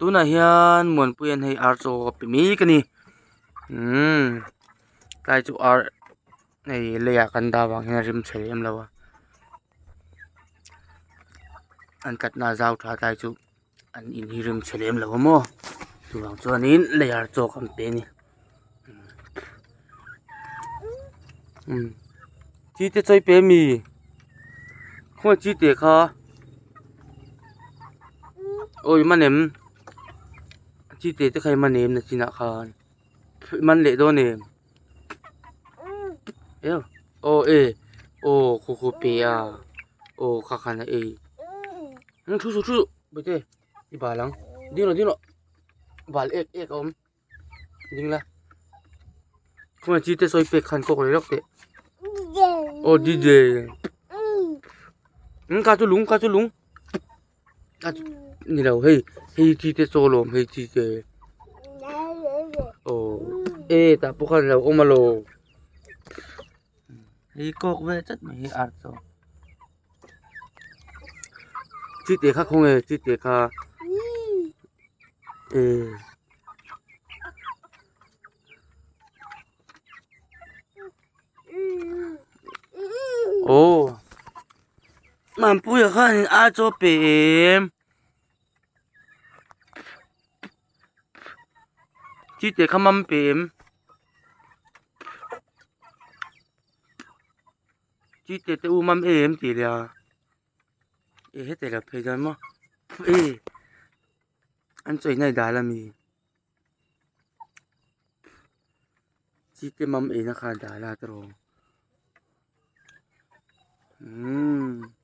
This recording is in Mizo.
Tunah hian Muanpuia'n hei ar chaw a pe mek a ni umm tlai chu ar hei leiah kan dah vang hian a rim chhe lem lo a an tlatna a zau tha tlai chu an in hi rim chhe lem lo a maw chuvang chuanin lei ar chaw kan pe a ni umm chi te chawi pe ami khawnge chi te kha aw i man em chi te te kha i man em nachinah khan i man leh dawn em aw e aw khaw khaw pe a aw kha khan a ei. Thu suh thu suh bawihte i bal ang ding rawh ding rawh bal ek ek a awm ding la khawnge chi te sawi pek khan kawk leh lawk teh aw DJ ka chu lung ka chu lung ka chu ni lo hei hei chi te chaw lawm hei chi te aw e tah pawh khan a lo awm alawm hei kawk vel chat mai hi ar chaw. Chite kha khawnge chite kha eh aw Mampuia khanin a chaw pe em chite kha mam pe em. Chi te te u mam em tih leh a e heti lo phei dawn maw e an chawi nai dal ami chi te mam ei na kha a dal a tiraw umm.